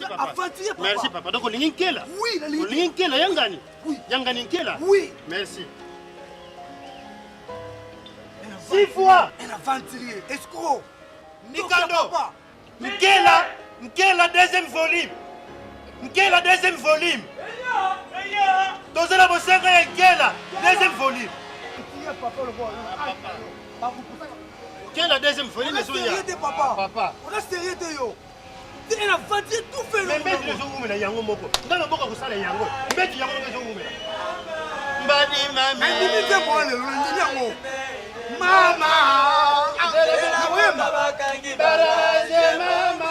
papa. Aventurier papa. Merci papa. Donc olingi nkela? Oui, nalingi. Olingi nkela ya ngani? Oui. Ya ngani nkela? Oui. Merci. Six fois. Un aventurier, escroc. Mikando. Papa. Nkela, Nkela deuxième volume. Nkela deuxième volume. Tozela bosenga ya Nkela deuxième volume. Papa, le voir. Nkela deuxième volume On est sérieux te papa. Papa. On est sérieux te yo. T'es un aventurier tout fait. Mais mbeti ezowumela yango moko. Nga na mboka kosala yango. Mbeti yango moko ezowumela. Mbadi mame. Ndimi te mwa lelo ndimi yango. Mama. Nakoyemba. Baraje mama.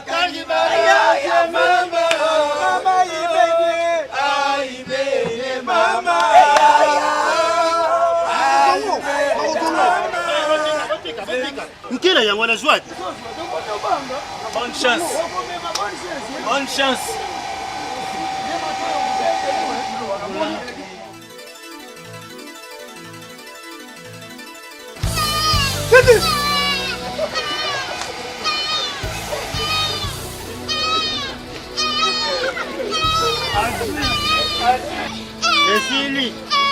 Kangi baraje mama. Mama ibene. Aibene mama. Botika, botika. Nkela yango nazwa te. Bonne chance. Bonne chance. Esili.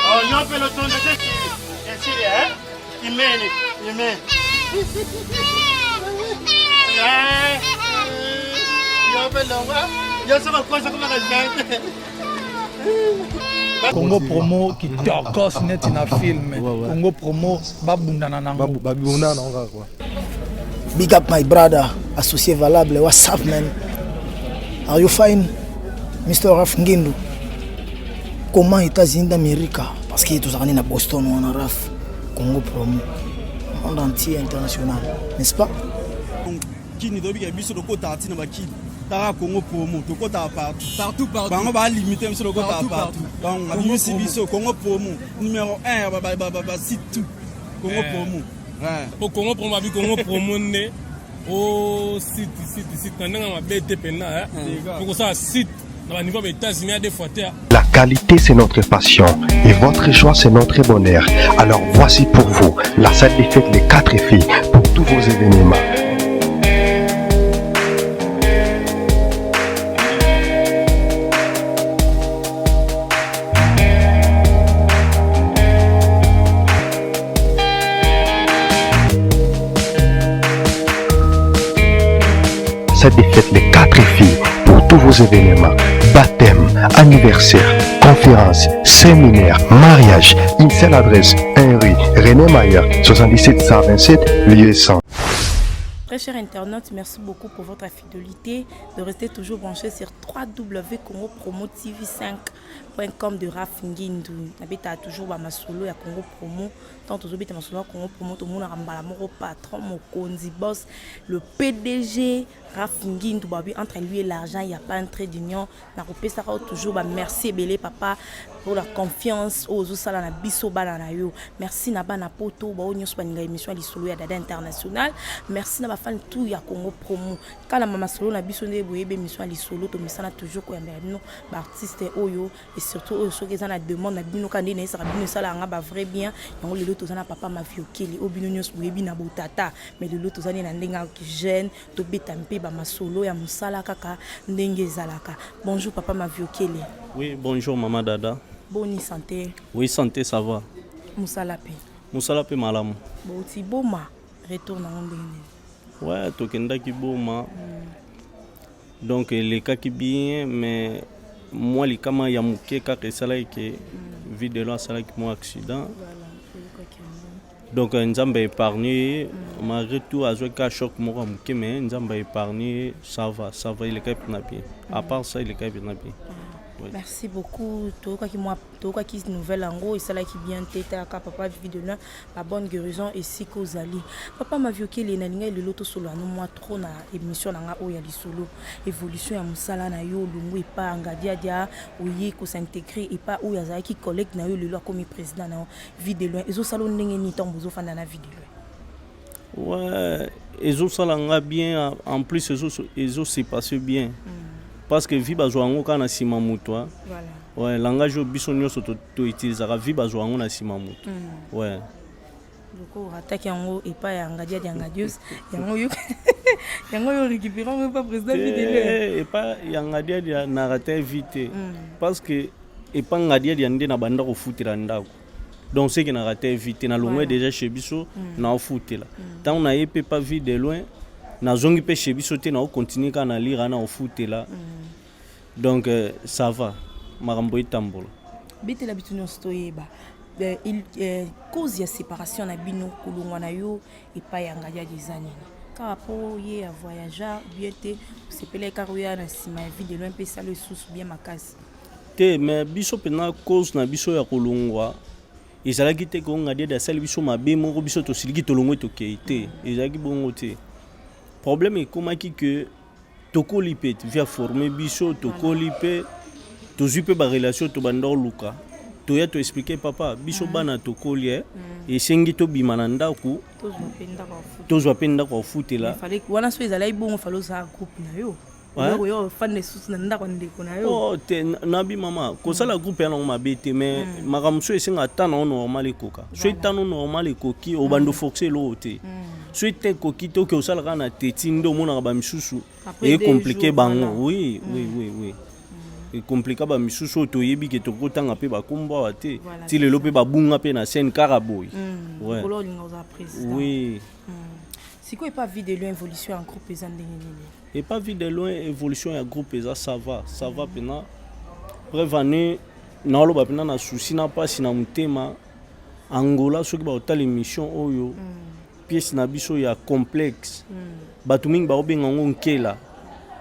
Oh, yo mpe lotondo te esili. Esili, eh? Imeni, imeni. Eh, yo mpe longwa. Yo soki okosa komaka jante. Congo promo kitokos neti na film Congo promo babundana nango babundana nango kaka quoi. Big up my brother, associé valable. What's up, man? Are you fine? Mr. Raf Ngindu. Comment États-Unis d'Amérique? Parce que tous na Boston, on a Raf, Congo promo. Monde entier international, n'est-ce pas? Kini toyebi ke biso tokotaka ntina bakini taka Congo promo tokotaka partout Partout, partout. Bango balimite biso tokotaka Partout, partout. partout. Donc Congo abimisi promo. biso Congo promo numéro 1 basite tout Congo Eh. promo. Ouais. Po Congo promo abi Congo promo nde o site site site na ndenge ya mabe te mpenza po kosala site na baniveau ya baétats-unis ya deux fois te. La qualité, c'est notre passion et votre joie, c'est notre bonheur. Alors voici pour vous la salle des fêtes Les 4 filles pour tous vos événements. Salle des fêtes Les 4 filles pour tous vos événements, baptême, anniversaire, conférence, séminaire, mariage. Une seule adresse, 1 rue René Mayer, 77 127, lieu 100. Très chers internautes, merci beaucoup pour votre fidélité, de rester toujours branché sur www.congopromotv5.com de Raf Ngindu. Nabeta toujours ba masolo ya Congo Promo. Tant tozobeta masolo ya Congo Promo, tomonaka mbala moko patron mokonzi boss, le PDG Raf Ngindu babi entre lui et l'argent, il n'y a pas un trait d'union. Nakopesaka toujours ba merci ebele papa pour la confiance oyo ozosala na biso bana na yo. Merci na bana poto bao nyonso baninga émission ya lisolo ya Dada International. Merci na bafani tout ya Congo Promo. Kala mama solo na biso nde boyebi émission ya lisolo tomesana toujours koyambela bino baartiste oyo et surtout oyo soki eza na demande na bino kaka nde nayesaka bino esalaka nga ba vrai bien. Yango lelo toza na papa Maviokele oyo bino nyonso boyebi na botata, mais lelo toza nde na ndenge ya jeune tobeta mpe ba masolo ya mosala kaka ndenge ezalaka. Bonjour papa Maviokele. Oui, bonjour maman Dada. Boni santé? Oui, santé ça va. Mosala mpe? Mosala pe malamu. Bouti Boma, retour nango ndenge nini? Ouais, tokendaki Boma. Donc elekaki bien, mais moi likama ya moke kaka esalaki ke Vue de Loin asalaki mwa accident. Voilà, toyokaki yango. Donc Nzambe épargné ye malgré tout azwaki kaka choc moko ya moke mais Nzambe épargné ye, ça va, ça va elekaki mpena bien. À part ça elekaki mpena bien. Ouais. Merci beaucoup. Toyokaki mwa toyokaki nouvelle yango esalaki bien te talaka papa Vue de Loin ba bonne guérison esika ozali. Papa Maviokele nalingai lelo tosolola no mwa trop na émission na nga oyo ya lisolo évolution ya mosala na yo olongo epa Ngadiadia oye kos'intégrer epa oyo azalaki collègue na yo lelo akomi président na yo Vue de Loin ezosala ndenge nini ntango bozofanda na Vue de Loin? Ouais, ezosala nga bien en plus ezo se passer bien. Parce que vie bazwa yango kaka na nsima moto. Voilà. Ouais, langage oyo biso nyonso toutilisaka vie bazwa yango na nsima moto. Ouais. Loko ataki yango epai ya Ngadiadia Ngadios yango yo. Yango yo récupéré yango epa président Vue de Loin? Epa ya Ngadiadia na rater vie te, parce que epa Ngadiadia nde na banda kofutela ndako. Donc ce que na rater vie te, nalongwe déjà chez biso, naofutela. Ntango naye mpe pa Vue de Loin, nazongi mpe chez biso te, naocontinue kaka na lira, naofutela. Donc ça va, makambo etambola. Betela biso nyonso toyeba cause ya séparation na bino, kolongwa na yo epai ya Ngadiadi eza nini? Kaka mpo ye ya voyageur bien te, osepelaki kaka oya na nsima ya Vue de Loin mpe esala lisusu bien makasi? Te, mais biso mpena cause na biso ya kolongwa ezalaki te ko Ngadiadi asali biso mabe moko, biso tosiliki, tolongwe, tokei te. Ezalaki bongo te. Problème ekomaki ke tokoli mpe via forme biso, tokoli mpe, tozwi mpe barelation, tobanda koluka toya toexpliquer papa biso bana tokoli, esengi tobima na ndako. Tozwa mpe ndako ya kofuta. Tozwa mpe ndako ya kofutela. Wana so ezalaki bongo, fallait ozala groupe na yo. Oyo ofanda lisusu na ndako ya ndeko na yo. Oh, te, nabi mama, kosala groupe ya nango mabe te, mais makambo so esenga ata nango normal ekoka. So etano normal ekoki, obanda oforce eloko te. So ete ekoki te, oke osala kaka na teti nde omonaka bamisusu ecompliquer bango. Oui, ecompliquer bamisusu oyo toyebi ke tokotanga mpe bakombo awa te. Ti lelo mpe babunga mpe na scène kaka boye. Oui. Sikoyo epa Vue de Loin, évolution ya groupe eza ndenge nini? Epa Vue de Loin, évolution ya groupe eza ça va, ça va mpena. Preuve ane naoloba mpena na souci na mpasi na motema, Angola soki baotala émission oyo, pièce na biso ya complexe, bato mingi baobenga yango Nkela,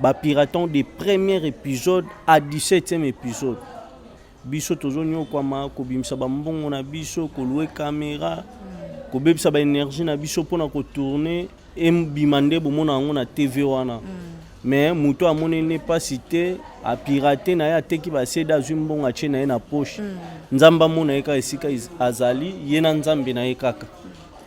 bapiratant de premier épisode à 17e épisode. Biso tozonyokwama kobimisa bambongo na biso, kolouer caméra, kobebisa baénergie na biso mpona kotourner, ebima nde bomona yango na TV wana. Mais moto amoneli mpasi te, apirater na ye, ateki baCD, azwi mbongo, atie na ye na poche. Nzambe amona ye kaka esika azali, ye na Nzambe na ye kaka.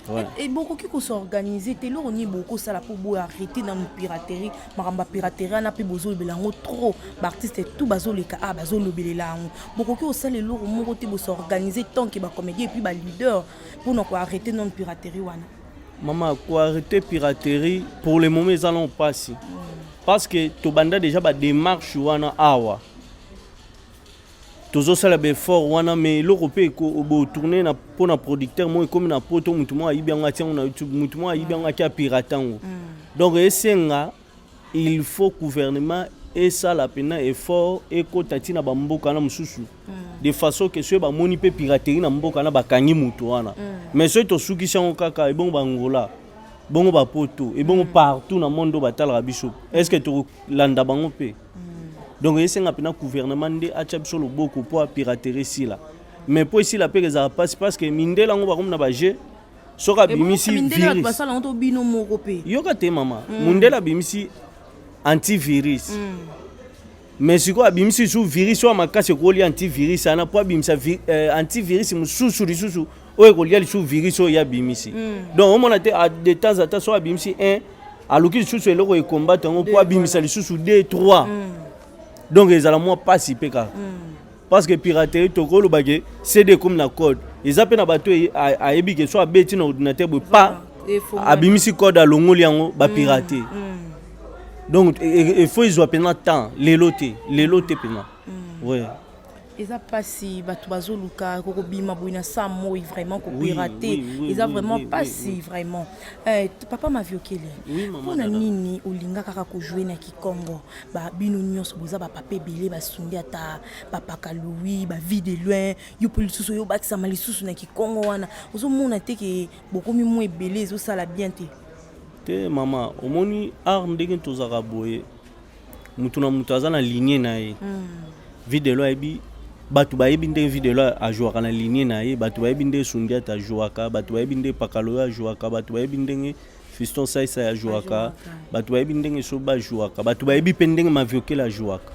Ouais. Bokoki kos'organiser te? Eloko nini bokosala mpo boya arrêter nanu piraterie, makambo ya piraterie wana mpe bozolobela yango trop, baartiste tout bazoleka a bazolobelela yango? Bokoki kosala eloko moko te, bos'organiser tant que bacomédien et puis baleader, mpona koarrêter nanu piraterie wana? Mama, koarrêter piraterie pour le moment eza nano mpasi, parce que tobanda déjà badémarche wana awa, tozosala baeffort wana, mais eloko mpe botourne mpona producteur moko ekomi na poto, motu moko ayibi yango, atia yango na YouTube, motu moko ayibi yango, akia pirate yango. Donc esenga, il faut gouvernement esala mpena effort, ekota ntina bamboka na mosusu, de façon ke soki bamoni mpe piraterie na mboka na, bakangi motu wana. Mais soki tosukisi yango kaka ebongo, bangola bongo, bapoto ebongo, partout na monde oyo batalaka biso, est ce que tokolanda bango mpe? Donc esenga mpena gouvernement nde atya biso loboko mpo apiraterie esila. Mais mpo esila mpe ezala mpasi, parce que mindele yango bakomi na baje, soki abimisi virus, basala yango to bino moko mpe? Yoka te mama, mundele abimisi antivirus, mais sikoyo abimisi lisusu virus oyo makasi ekolia antivirus wana, mpo abimisa antivirus mosusu lisusu oyo ekolia lisusu virus oyo ye abimisi. Donc omona te, de temps à temps soki abimisi 1, aluki lisusu eloko ekombattre yango mpo abimisa lisusu 2, 3. Donc ezala mwa mpasi mpe kaka, parce que piraterie, tokoloba ke CD ekomi na code, eza mpe na bato ayebi ke so abeti na ordinateur boye pa, abimisi code, alongoli yango, bapirate. Donc il faut ezwa mpena temps, lelo te, lelo te mpena, ouais. Eza mpasi, bato bazoluka kokobima boye na sa moi, vraiment kopirater eza vraiment mpasi, vraiment. Papa Maviokele, mpona nini olinga kaka kojouer na Kikongo? Bino nyonso boza bapapa ebele, basungi ata bapaka Louis, baVue de Loin, yo mpe lisusu oyo obakisama lisusu na Kikongo wana, ozomona te ke bokomi mwa ebele, ezosala bien te? Te mama, omoni art ndenge tozalaka boye, mutu na mutu aza na ligne na ye. Vue de Loin ayebi, bato bayebi ndenge Vue de Loin ajouaka na ligne na ye, bato bayebi ndenge Sundiata ajouaka, bato bayebi ndenge Pakaloyo ajouaka, bato bayebi ndenge Fiston Saisai ajouaka, bato bayebi ndenge Soba ajouaka, bato bayebi mpe ndenge Maviokele ajouaka.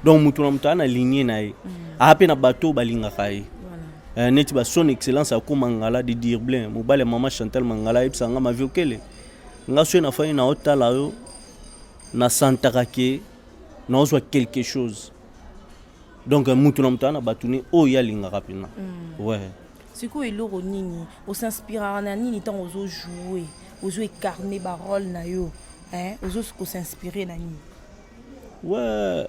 Donc mutu na mutu aza na ligne na ye, aa mpe na bato oyo balingaka ye. Neti ba Son Excellence Ako Mangala de Dirblin, mobali ya mama Chantal Mangala, ayebisaka nga: "Maviokele, nga soki nafandi na otala yo, nasantaka ke naozwa quelque chose." Donc mutu na mutu aza na bato ne oyo ye alingaka mpena, ouais. Sikoyo eloko nini os'inspiraka na nini ntango ozojouer, ozoincarner barôle na yo? Eh, ozo ko s'inspirer na nini? Ouais,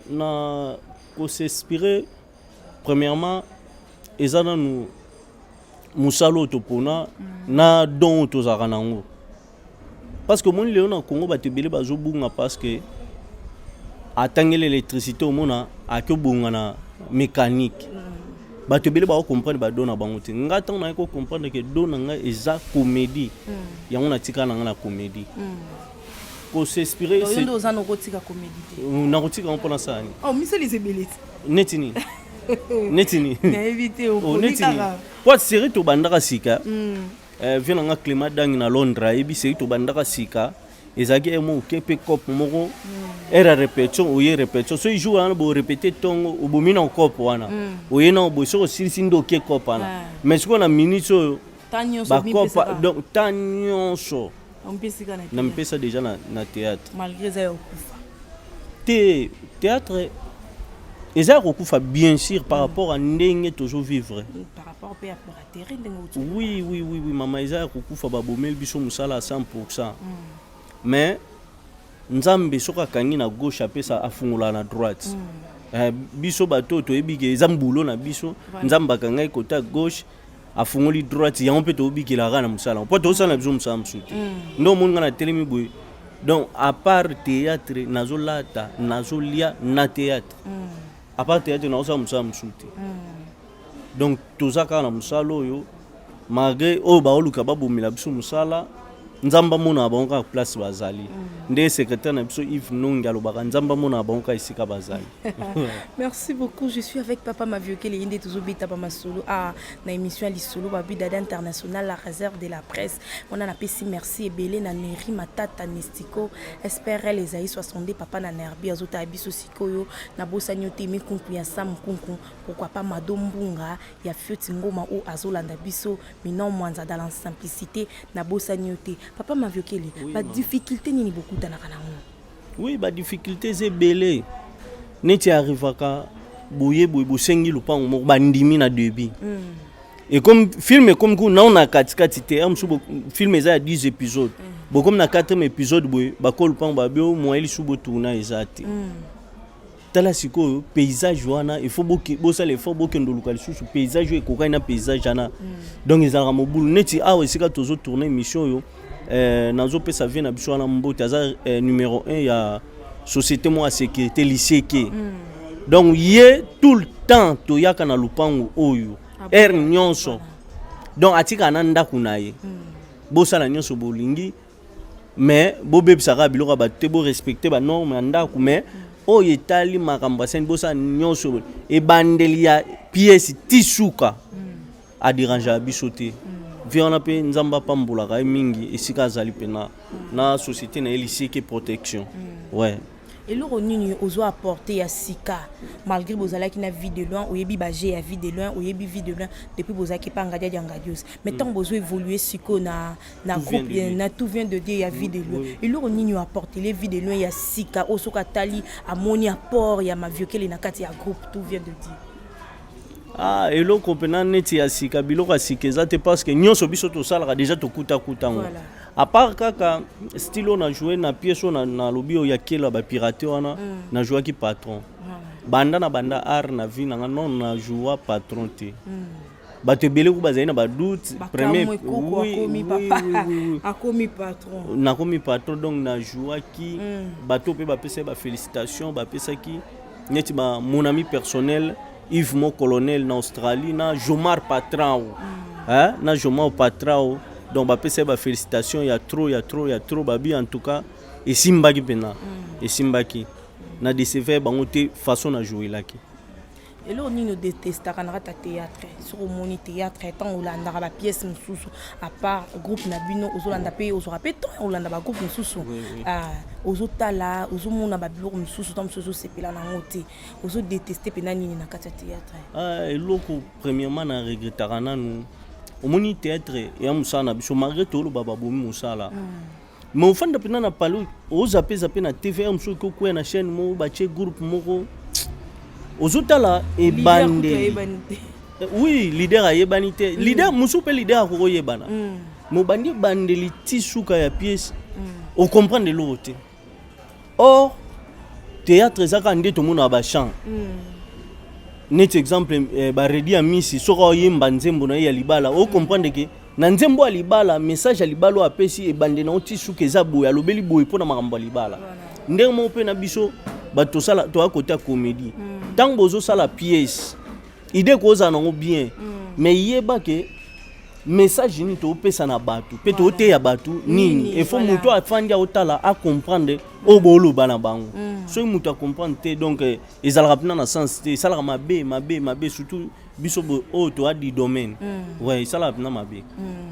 na ko s'inspirer premièrement eza nanu mosala oyo topona na don oyo tozalaka na yango, parce que omoni lelo na Congo bato ebele bazobunga parce que atangeli électricité, omona ake obonga na mécanique. Bato ebele bakocomprendre badon na bango te. Nga ntango naye kocomprendre ke don na ngai eza comédie, yango natikala na ngai na comédie. Kos'inspirer Yo nde oza na okotika comédie te? Nakotika ngo mpona sala nini? Oh, misala eza ebele te. Neti nini? Neti nini? Nayebi te. Oh, oponi neti nini? Kaka. Po série tobandaka sika, vieux na nga Clément Dangi na Londres ayebi. Série tobandaka sika ezalaki ere moko oke mpe cope moko, heure ya répétition, oye répétition, soki jour wana borépété ntongo, obomi na cope wana, oye na boye, soki osilisi nde oke cope wana. Mais sikoyo na minute oyo Ta nyonso bakopa omipesaka. Donc ta nyonso omipesika na na mipesa déjà na théâtre. Malgré eza ya kokufa. Te, théâtre eza ya kokufa bien sûr par rapport à ndenge tozovivre. Par rapport mpe ya piraterie ndenge outi. Oui, mama, eza ya kokufa, babomeli biso mosala à 100. Mais Nzambe soki akangi na gauche, apesa afungola na droite. Biso bato oyo toyebi ke eza mbulo na biso, Nzambe akangai kota gauche, afungoli droite, yango mpe tobikelaka na mosala mpo tozosala na biso mosala mosusu te. Nde omoni ngai natelemi boye. Donc à part théâtre, nazolata, nazolia na théâtre. À part théâtre, nazosala mosala mosusu te. Donc toza kaka na mosala oyo, malgré oyo baoluka babomela biso mosala. Nzambe amonaka bango kaka place bazali. Nde secrétaire na biso Yves Nongi alobaka, Nzambe amonaka bango kaka esika bazali. Merci beaucoup. Je suis avec Papa Maviokele Inde tozobeta ba masolo ah, na émission ya lisolo babi Dada International, la réserve de la presse. Wana napesi merci ebele na Neri Matata Nestico SPRL ezali 62 papa na Nerbi azotala biso sikoyo. Nabosani yo te, mikunku ya Sam Nkunku, pourquoi pas Mado Mbunga ya Fioti Ngoma oyo azolanda biso, Minon Mwanza dans la simplicité, nabosani yo te. Papa Maviokele, Oui, ba maman. Difficulté nini bokutanaka nango? Oui, badifficulté eza ebele. Neti arrivaka boye boye, bosengi lopango moko, bandimi na début, ekomi film, ekomi ku nao na katikati te ya mosusu. Film eza ya 10 épisode, bokomi na 4e épisode boye, bakolo lopango babi o moyen lisusu botourna eza te. Tala sikoyo paysage wana, il faut bosala effort, bokende oluka lisusu paysage oyo ekokani na paysage wana. Donc ezalaka mobulu. Neti awa esika tozotourne émission oyo, nazopesa vieux na biso wana mbote, aza numéro 1 ya société moko ya sécurité, Liseke. Donc ye tout le temps toyaka na lupango oyo, heure nyonso. Donc atikaka na ndako na ye, bosala nyonso bolingi, mais bobebisaka biloko ya bato te, borespecte banorme ya ndako. Mais oyo etali makambo ya scène, bosala nyonso, ebandeli ya pièce ti suka, aderangeaka biso te. Vieux wana mpe Nzambe apambolaka ye mingi esika azali mpena na société na ye Liseke Protection, ouais. Eloko nini ozwa apporte ya sika malgré bozalaki na Vie de Loin? Oyebi baje ya Vie de Loin, oyebi Vie de Loin depuis bozalaki epa Ngadiadi ya Ngadios, mais ntango bozwa évolue sikoyo na Tout vient groupe de Dieu. Na Tout vient de Dieu ya Vie de Loin, eloko nini oapportele Vie de Loin ya sika oyo soki atali amoni apport ya Maviokele na kati ya groupe Tout vient de Dieu? Ah, eloko mpena neti ya sika, biloko ya sika eza te, parce que nyonso biso tosalaka déjà tokutakuta yango. À part kaka style oyo na joue na pièce oyo nalobi oyo ya kelo ya bapirate wana, najouaki patron. Banda na banda art na vie nanga non najoua patron te. Bato ebele ku bazali na badoute. Bakamwe koko akomi papa, akomi patron. Nakomi patron, donc najouaki. Bato mpe bapesaki bafélicitation, bapesaki neti ba mon ami personnel Yves Mo Colonel na Australie, na Jomar Patrao, hein? Na Jomar Patrao. Donc bapesaki bafélicitation ya trop, ya trop, ya trop. Babi en tout cas esimbaki mpena, esimbaki na décevoir bango te façon na jouelaki. Eloko nini odetestaka na kati ya théâtre? Soki omoni théâtre, ntango olandaka bapièce mosusu à part groupe na bino, ozolanda mpe, ozwaka mpe temps ya kolanda bagroupe mosusu, ah, ozotala, ozomona babiloko mosusu, ntango mosusu ozosepela nango te, ozodeteste mpena nini na kati ya théâtre? Ah, eloko premièrement na regrettaka nanu, omoni théâtre ya mosala na biso, malgré toloba babomi mosala, mais ofanda mpena na pale, ozape zape na TV ya mosusu, ekokwea na chaîne moko, batie groupe moko, ozotala ebandeli. Ayebani te. Oui, leader ayebani te. Leader mosusu mpe leader akoki oyebana, mais obandi ebandeli ti suka ya pièce. Ocomprendre eloko te. Or théâtre eza kaka nde tomonaka bachant. Neti exemple eh, baredi ya misi soki oyemba nzembo na ye ya libala, ocomprendre ke na nzembo ya libala, message ya libala oyo apesi ebande na oti suka eza boye, alobeli boye mpo na makambo ya libala. Ndenge moko mpe na biso bato tosala, toya kota comédie, ntango bozosala pièce, idée kozala nango bien, mais yeba ke message nini topesa na bato mpe toteya bato nini. Efo moto afandi aotala acomprendre oyo booloba na bango. Soki moto acomprendre te, donc ezalaka mpena na sens te, esalaka mabe mabe mabe, surtout biso oyo toa du domaine. Ouais, esalaka mpena mabe.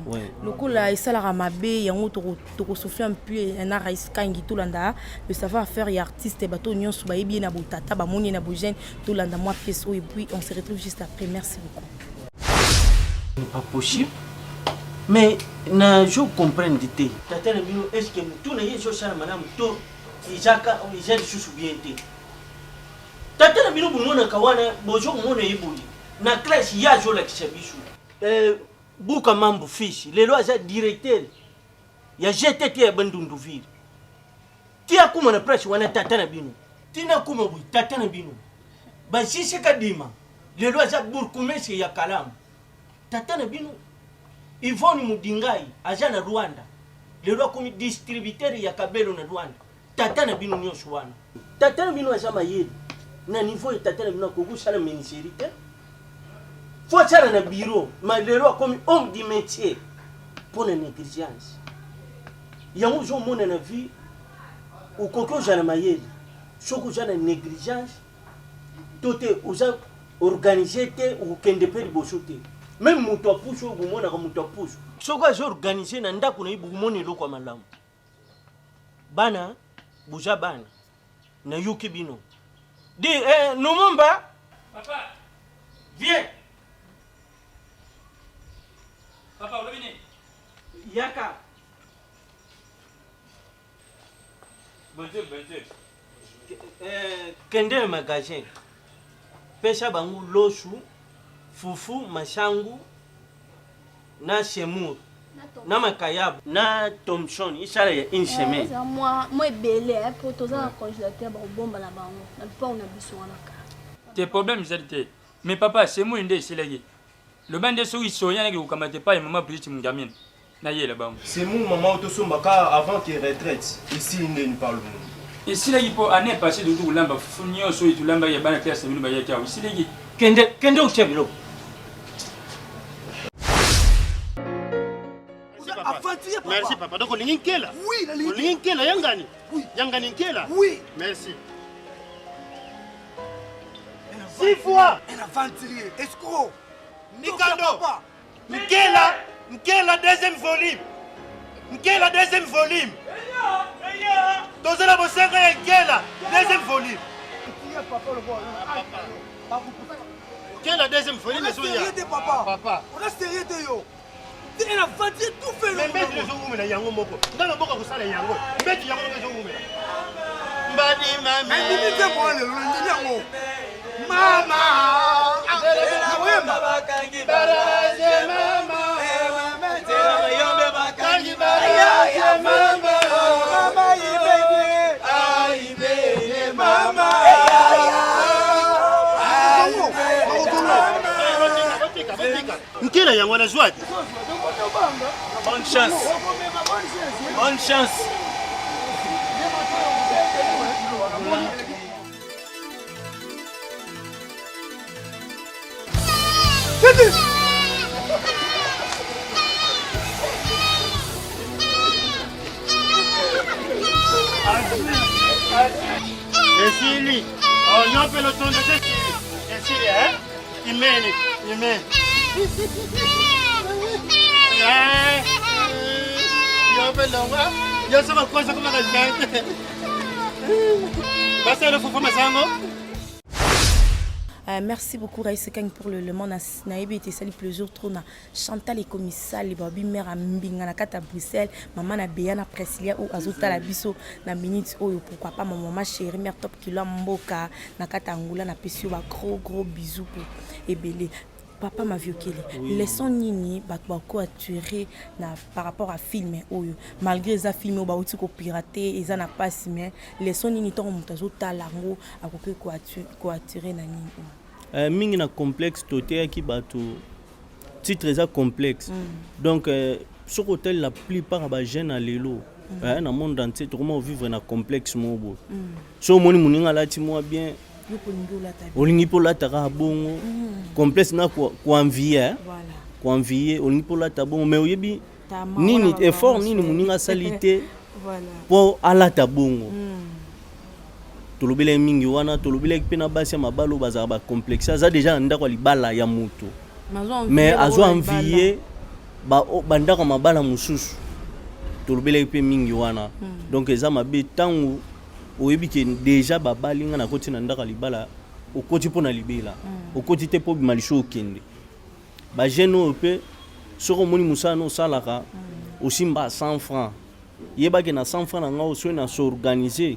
Ouais. Lokola esalaka mabe yango, tokosouffle un peu na Raïs Kangi. Tolanda le savoir faire ya artiste. Bato nyonso bayebi ye na botata, bamoni ye na bogene. Tolanda mwa pièce oyo et puis on se retrouve juste après. Merci beaucoup. N'est pas possible, mais na je comprendre te. Tata na bino, est ce que motu na ye ezosala malamu to ezaka eza lisusu bien te? Tata na bino bomonaka wana, bozo komona ye boye na classe, ye azolakisa biso. Buka Mambu fils lelo aza directeur ya GTT ya Bandunduville. Ti akuma na place wana, tata na bino. Tina akuma boye, tata na bino. Basise Kadima lelo aza bourgmestre ya Kalamu, tata na bino. Yvonne Mudingai aza na Rwanda, lelo akomi distributeur ya Kabelo na Rwanda, tata na bino. Nyonso wana tata na bino aza mayele na niveau ya tata na bino akoki kosala menuiserie te, fo asala na bureau, ma lelo akomi homme du métier mpo na négligence. Yango ozomona na vie, okoki ozala mayele, soki oza na négligence to te, oza organise te, okokende mpe liboso te. Même moto apusu oyo bomonaka, moto apusu soki aza organise na ndako na ye, bokomona eloko ya malamu. Bana boza bana, nayoki bino di eh, Lumumba. Papa. Viens. Papa, olobi nini? Yaka. Bonjour, bonjour. Kende na magasin, pesa bango losu, fufu, masangu na semour na makayabu na thomson, isala ya une semaine. Eza mwa ebele po toza na congélateur, bakobomba na bango na lupango na biso wana kaka. Te, problème ezali te, mais papa, semoule nde esilaki. Loba nde soki soya naki kokamata epai mama Brigitte Mungamine, nayela bango. Semoule, mama, tosombaka avant que retraite esili ndeni pa Lumumba. Esilaki mpo année passée tokuti kolamba fufu nyonso oyo tolambaki ya bana classe na bino bayaki awa, esilaki. Kende, kende otia biloko. Aventurier, papa. Merci papa. Donc olingi nkela? Oui, nalingi. Olingi nkela yangani? Oui. Yangani nkela? Oui. Merci. Six fois. Un aventurier, escroc. Mikando. Papa. Nkela, Nkela deuxième volume. Nkela deuxième volume. Tozala bosenga ya Nkela deuxième volume. Papa, le voir. Nkela deuxième volume On a ezoya. sérieux te, papa. Papa. On a sérieux te, yo. T'es un aventurier tout fait. Mais mbeti ezowumela yango moko. Nga naboka kosala yango. Mbeti yango moko ezowumela. Mbadi mame. Ndimi te mwa lelo, ndimi yango. Mama. Nakoyemba. Baraje mama. Kangi baraje mama. Mama ibede. Aibele mama. Botika, botika. Nkela yango wana zwa te. Bonne chance, bonne chance. Esili. Oh, yo mpe lotondo te esili. Esili, eh? Imeni, imeni. Eh, yo mpe longwa. Yo soka kosa kuma kazante. Basala fufu masango. Merci beaucoup Raïs Kang pour le le monde nayebi ete esali plaisir trop na Chantal Ekomisali babi mère ya mbinga na kati ya Bruxelles, mama na Beya na Priscilla oyo azotala biso na minute oyo. Pourquoi pas ma mama chérie, mère top kilo ya mboka na kati ya Angola, napesi yo ba gros gros bisous po ebele. Papa Maviokele, oui. Leçon nini bato bako attirer na par rapport à film oyo malgré eza film oyo bauti ko pirater eza na pasi mais leçon nini ntango moto azotala yango akoki ko attirer na nini oyo? Eh, mingi na complexe toteyaki bato titre eza complexe mm. Donc eh, soki otali la plupart ya bajeune ya lelo mm. eh, na monde entier tokoma ovivre na complexe moko boye mm. So omoni moninga alati mwa bien, olingi mpo olata kaka bongo mm. Complexe na koenvie eh? Koenvie, olingi mpo olata bongo, mais oyebi nini effort nini moninga asali te mpo alata bongo mm. Tolobelaki mingi wana, tolobelaki mpe na basi ya mabala oyo bazalaka bacomplexe. Aza deja na ndako ya libala ya moto, mais azo envie bandako ya mabala mosusu. Tolobelaki mpe mingi wana mm. Donc eza mabe ntango oyebi ke deja babali nga nakoti na ndako ya libala, okoti mpo na libela mm. Okoti te mpo obima liso okende. Bajeune oyo mpe, soki omoni mosala na osalaka mm. osimba 100 francs, yebake na 100 francs na nga soki na s'organiser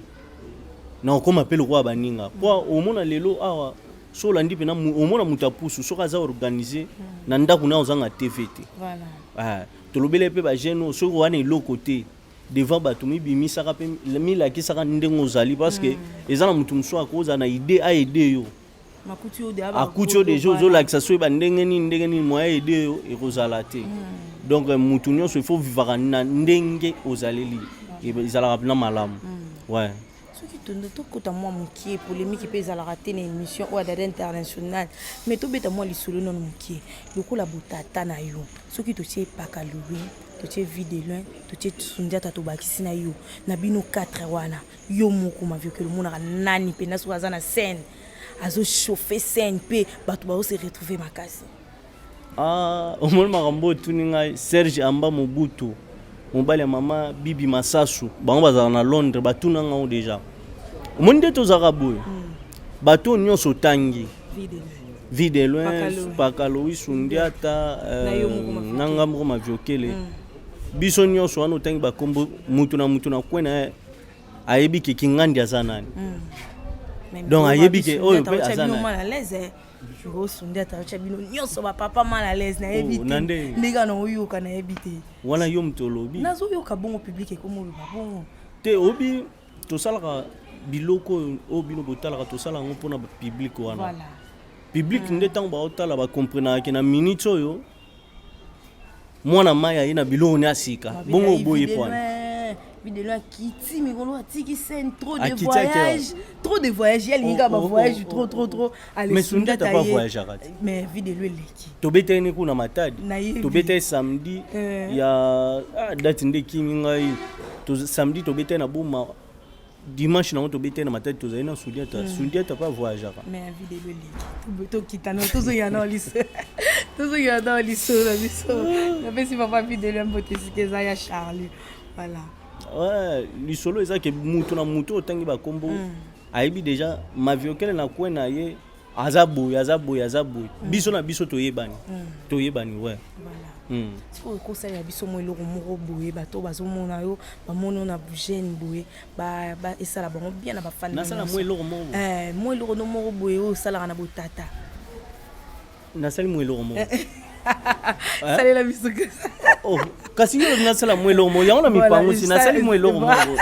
na okóma mpe lokola baninga, po omona lelo awa so olandi mpena, omona moto apusu soki aza organisé na ndako na ozanga TV te. Tolobeli mpe bajeune oyo, soki wana eloko te devant bato, mibimisaka mpe milakisaka ndenge ozali, parce que eza na moto mosusu akozala na idée aide yo, akuti yo deja ozolakisa soki bandenge nini, ndenge nini moyen aide yo ekozala te. Donc motu nyonso il faut vivaka na ndenge ozaleli, ezalaka mpena malamu, ouais. Soki tondo tokota mwa mokie polémique mpe ezalaka te na émission oyo ya Dada International, mais tobeta mwa lisolo nano mokie lokola botata na yo. Soki totie Paka Louis, totie Vie de Loin, totie Sundiata, tobakisi na yo, na bino 4 wana, yo moko Maviokele omonaka nani mpenza soki aza na scène azochauffe scène mpe bato bazose retrouve makasi? Ah, omoni makambo oyo otuni ngai, Serge Amba Mobutu, mobali ya mama Bibi Masasu, bango bazalaka na Londres, batuna ngango deja. Omoni nde tozalaka boye, bato oyo nyonso otangi, Vie de Loin, Pakalowi, Sundiata, na nga moko Maviokele, biso nyonso wana otangi bakombo, mutu na mutu na kwe na ye ayebi ke Kingandi aza nani. Donc ayebi ke oyo mpe aza nani. Osundiata otya bino nyonso bapapa mal à l'aise, nayebi te ndenge na oyoka, nayebi te. Wana yo moto olobi. Nazoyoka bongo, public ekomi oloba bongo. Te, oyebi tosalaka biloko oyo bino botalaka, tosala yango mpona public wana. Public nde ntango baotala bakomprenaka ke na minute oyo mwana mai aye na biloko ne asika bongo oboye pwana. Videlo akiti mikolo, atiki scène, trop de voyage, trop de voyage. Ye alingi kaka bavoyage trop, trop, trop. Mais Sundiata pa voyageaka te. Mais videlo eleki. Tobetaki ne kuna Matadi, tobetaki samedi ya date nde ekimi ngai. Samedi tobetaki na Boma, dimanche nango tobetaki na Matadi, tozali na Sundiata. Sundiata pa voyageaka. Mais videlo eleki, tokita tozongela na liso, tozongela na liso na biso. Napesi papa videlo ya mbote esika eza ya Charlie, voilà. Ouais, lisolo eza ke mutu na mutu otangi bakombo ayebi déjà Maviokele na kwe na ye aza boye, aza boye, aza boye. Biso na biso toyebani, toyebani, ouais. Sikoyo ekosalela biso mwa eloko moko boye, bato bazomona yo, bamoni yo na jeune boye, esala bango bien na bafani. Nasala mwa eloko moko. Mwa eloko no moko boye oyo osalaka na botata. Nasali mwa eloko moko. Salela biso. Oh, kasi yo nasala mwa eloko moko yango na mipango si nasali mwa eloko moko.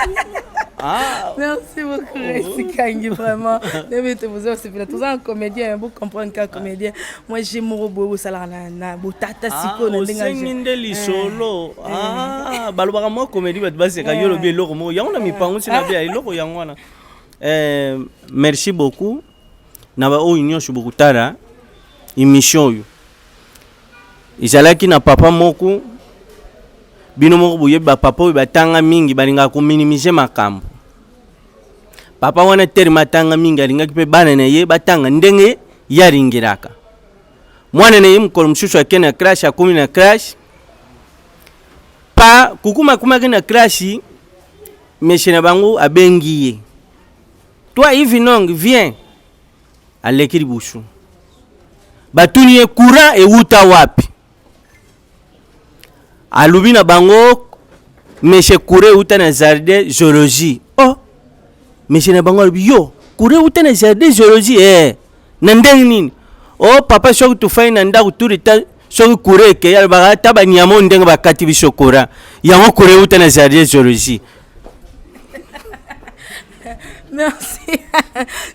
Ah. Merci beaucoup, Rési Kangi, vraiment. Ndenge toza osepela, toza un comédien, bo comprendre ka comédien. Moi j'ai moko boye osalaka na botata sikoyo na ndenge osengi nde lisolo. Ah, balobaka mwa comédie, bato baseka, yo olobi eloko moko yango na mipango si na bia eloko yango wana. Merci beaucoup na baoyo nyonso bokotala émission oyo. Ezalaki na papa moko, bino moko boyebi bapapa oyo batanga mingi balingaka kominimize makambo. Papa wana terme atanga mingi, alingaki mpe bana na ye batanga ndenge ye alingelaka. Mwana na ye mokolo mosusu ake na classe, akomi na classe pa kukuma, akomaki na classe, monsieur na bango abengi ye: "Toi Yves Nong, viens." Aleki liboso, batuni ye: "Courant ewuta wapi?" Alobi na bango: "Monsieur, courant euta na jardin zoologie." Oh, monsieur na bango alobi: "Yo, courant euta na jardin zoologie, eh, na ndenge nini?" O oh, papa, soki tofandi na ndako tout le temps, soki courant ekei, alobaka ata banyama oyo ndenge bakati biso courant. Yango courant euta na jardin zoologie. Merci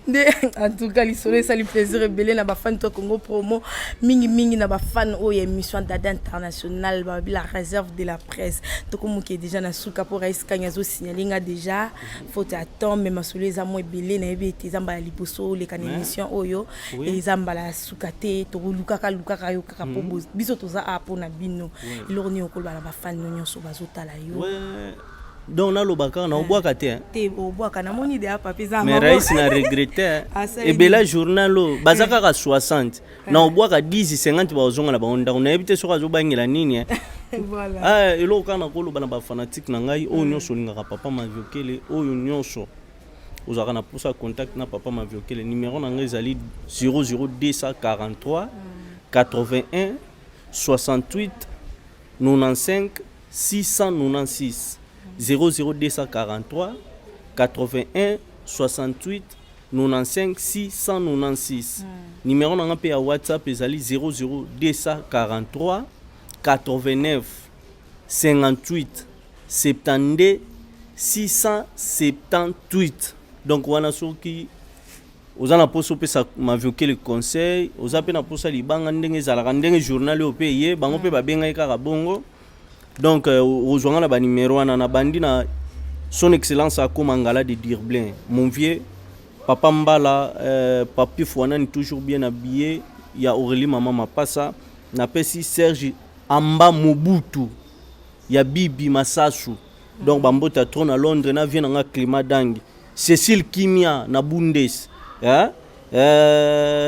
nde. En tout cas, lisolo esali plaisir ebele na bafan to Congo Promo, mingimingi na bafan oyo ya émission Dada International, babi la réserve de la presse. Tokomoke déjà na suka mpo Rais Kanya azosignale nga déjà faute ya temps, mais masolo eza mwa ebele. Nayebi ete eza mbala liboso oleka na émission oyo, eza mbala ya suka te. Tokolukaka lukaka yo kaka mpo biso toza a mpo na bino. Eloko nini okoloba na bafan nyonso bazotala yo? Donc naloba kaka, na obwaka te. Te, obwaka namoni deya papi eza. Mais rais na regrette ebela journal oyo baza kaka 60, na obwaka 10, 50 bazonga na bango ndako. Nayebi te soki azobangela nini. Eloko kaka nakoloba na bafanatike na ngai oyo nyonso olingaka papa Maviokele, oyo nyonso ozalaka na mposa contact na papa Maviokele, numéro na ngai ezali 00243 81 68 95 696, 00243 81 68 95 696. Numéro na nga mpe ya WhatsApp ezali 00243 89 58 72 678. Donc wana soki oza na mposa opesa Maviokele conseil, oza mpe na mposa libanga ndenge ezalaka, ndenge journal oyo mpe ye bango mpe babengaki kaka bongo. Donc ozwanga na banimero wana. Nabandi na Son Excellence Akoma Ngala de Dirblin, mon vieux papa Mbala, Papi Fwanani, toujours bien habillé, ya Aurélie Mama Mapasa. Napesi Serge Amba Mobutu ya Bibi Masasu, donc bambota trop na Londres, na vie nanga Climat Dangi, Cécile Kimia na Bundes, eh?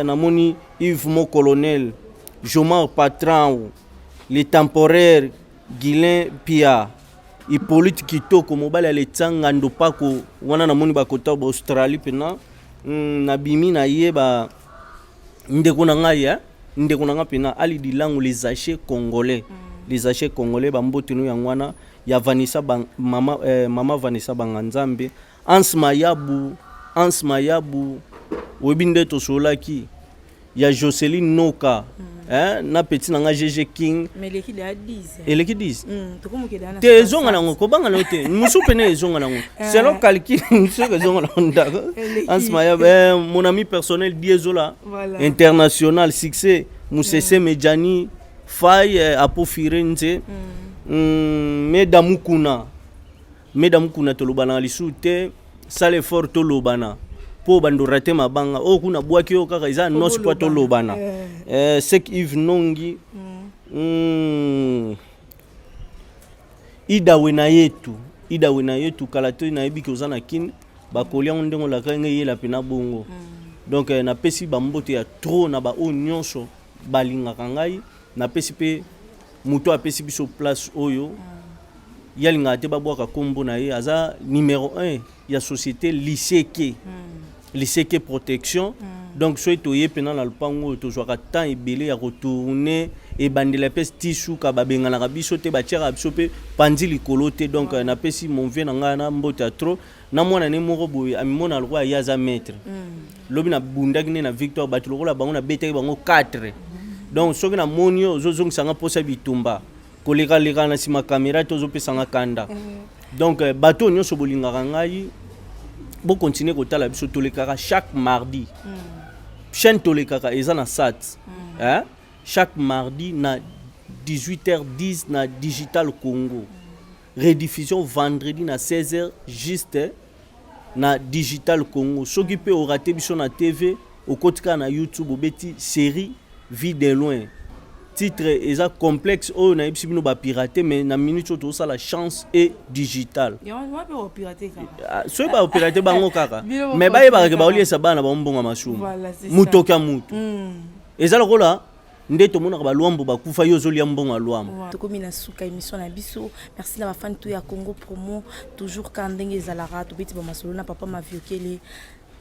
Namoni Yves Mo Colonel, Jomar Patran, le temporaire Guilin Pia, Hippolyte Kitoko, mobali ya Letsanga Ndopako wana. Namoni bakota baaustralie mpena. Nabimi na ye ba ndeko na ngai, eh? Ndeko na ngai mpena Ali Dilango, les achets congolais, les achets congolais, bambote no yango wana ya Vanessa Bang, mama, mama Vanessa Banganzambe, Hans Mayabu, Hans Mayabu, oyebi nde tosololaki ya Joceline Noka, eh, na petit na nga GG King. Mais eleki deya 10. Eleki 10. Tokomokende na te, ezonga nango, kobanga nango te. Mosu pene ezonga nango selon calcul, soki ezonga nango ndako. Hans Mayabu, eh, mon ami personnel Diezola. International succès Musese, Medjani Fai, eh, Apo Firenze, Meda Mukuna, Meda Mukuna, tolobana lisusu te. Sala effort tolobana mpo bando rate mabanga oyo kuna bwaki oyo kaka eza nosi mpo tolobana. Sek Yves Nongi, Idawe na yetu, Idawe na yetu, kala te nayebi ke oza na Kine, bakolia yango ndenge olaka ngai eyela mpe na bongo. Donc napesi bambote ya trop na baoyo nyonso balingaka ngai. Napesi mpe moto apesi biso place oyo ye alingaka te babwaka nkombo na ye, aza numéro 1 ya société Liseke, Liseke Protection. Donc soki toye mpena na lopango oyo, tozwaka temps ebele ya kotourne ebandela mpe ti suka. Babenganaka biso te, batiaka biso mpe panzi likolo te. Donc napesi mon vieux na ngai na mbote ya trop na mwana ne moko boye amimona lokola ye aza maître. Lobi nabundaki nde na Victoire, bato lokola bango nabetaki bango 4. Donc soki namoni yo ozozongisanga mposa bitumba, kolekaleka na nsima kamera te, ozopesanga kanda. Donc bato oyo nyonso bolingaka ngai, bokontinue kotala biso. Tolekaka chaque mardi, chaîne tolekaka eza na sat, eh? Chaque mardi na 18h10 na Digital Congo, rediffusion vendredi na 16h juste na Digital Congo. Soki mpe orate biso na TV, okoti kaka na YouTube, obeti série Vie de loin. Titre eza complexe oyo nayebisi bino bapirate, mais na minute oyo tozosala chance et digital. Soki baopirate bango kaka, mais bayebaka ke baoliesa bana bango mbongo ya masumu, motoki ya mutu. Eza lokola nde tomonaka balwambo bakufa, yo ozolia mbongo ya lwambo. Tokomi na suka émission na biso. Merci na bafani to ya Congo Promo. Toujours ka ndenge ezalaka, tobeti bamasolo na papa Maviokele.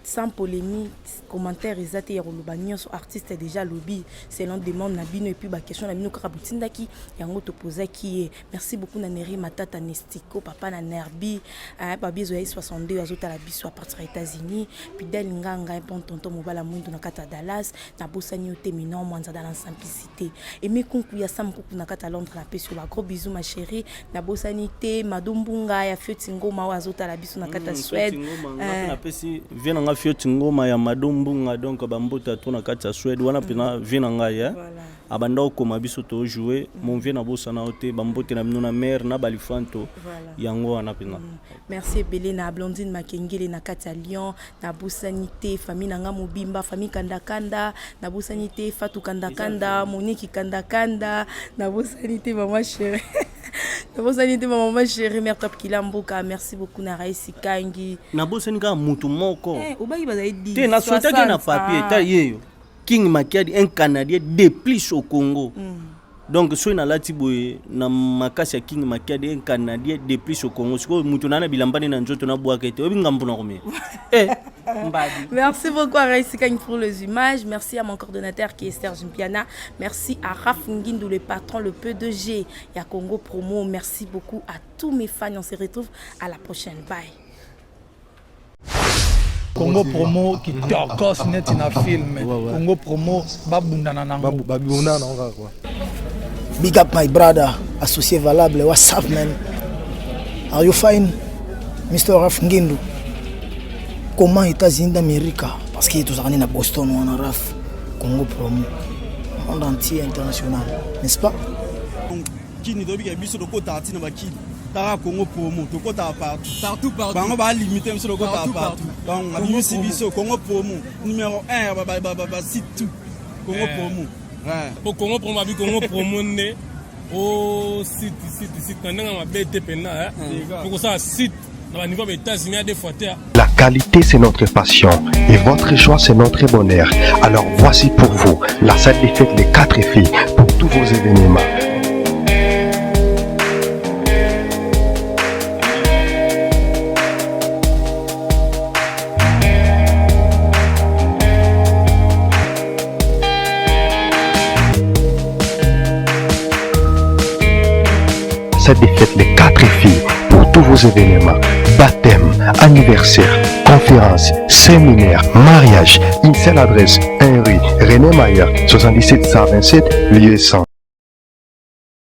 Sans polémique, commentaire eza te ya koloba nyonso artiste déjà alobi selon demande na bino et puis ba question na bino kaka botindaki yango topozaki ye. Merci beaucoup na Neri Matata Nestico, papa na Nerbi, hein, babi ezoya 62 azotala biso à partir ya États-Unis, Pidel Nganga, un bon tonton mobala mwindu na kati ya Dallas, nabosani yo te Minon Mwanza dans la simplicité. Aimé Kunku ya Sam Kuku na kati ya Londres, napesi yo ba gros bisous ma chérie, nabosani te Mado Mbunga ya Fioti Ngoma oyo azotala biso na kati ya Suède. Eh. Napesi vie na nga Fioti Ngoma ya Mado Mbunga donc bambota to na kati ya Suède wana mpena vie na ngai eh. Voilà. Abanda kokoma biso to jouer mon vieux nabosana yo te bambote na bino na mère na balifanto yango wana mpena. Merci ebele na Blondine Makengele na kati ya Lyon, nabosani te famille na nga mobimba, famille Kandakanda, nabosani te Fatou Kandakanda, Monique Kandakanda, nabosani te maman chérie. Nabosani te maman chérie mère Top Kilamboka, merci beaucoup na Raïs Kangi. Nabosani kaka mutu moko. Eh, obaki bazali 10. Te na souhaitaki na papier ta yeyo. King Makiadi un Canadien de plus au Congo. Donc soki nalati boye na makasi ya King Makiadi un Canadien de plus au Congo. Sikoyo mutu na na bilamba ne na nzoto na bwaka ete oyebi ngambo na komela. Eh mbadi. Merci beaucoup à Raïs Kang pour les images. Merci à mon coordonnateur qui est Serge Mpiana. Merci à Raph Ngindou, le patron, le P2G. Ya Congo Promo. Merci beaucoup à tous mes fans. On se retrouve à la prochaine. Bye. Congo promo kitokos neti na film. Congo promo babundana nango. Babundana nango kaka quoi. Big up my brother, associé valable, what's up man? Are you fine? Mr. Raf Ngindu. Comment États-Unis d'Amérique? Parce que tozalaka na Boston wana Raf, Congo promo. Monde entier international, n'est-ce pas? Kini toyebi ke biso tokotaka ntina bakini taka Congo promo tokotaka partout partout partout bango ba limite biso tokotaka Partout, partout partout. donc abimisi Congo biso Congo promo numéro 1 ba ba ba ba site tout Congo Eh. promo ouais. Po Congo promo abi Congo promo nde o site site site na ndenge mabe te mpena eh. Po kosala site na ba niveau ya ba États-Unis ya deux fois te. La qualité, c'est notre passion et votre joie, c'est notre bonheur. Alors voici pour vous la salle des fêtes des 4 filles pour tous vos événements. Salle des fêtes les 4 filles pour tous vos événements, baptême, anniversaire, conférence, séminaire, mariage. Une seule adresse, 1 rue René Mayer, 77 127, lieu 100.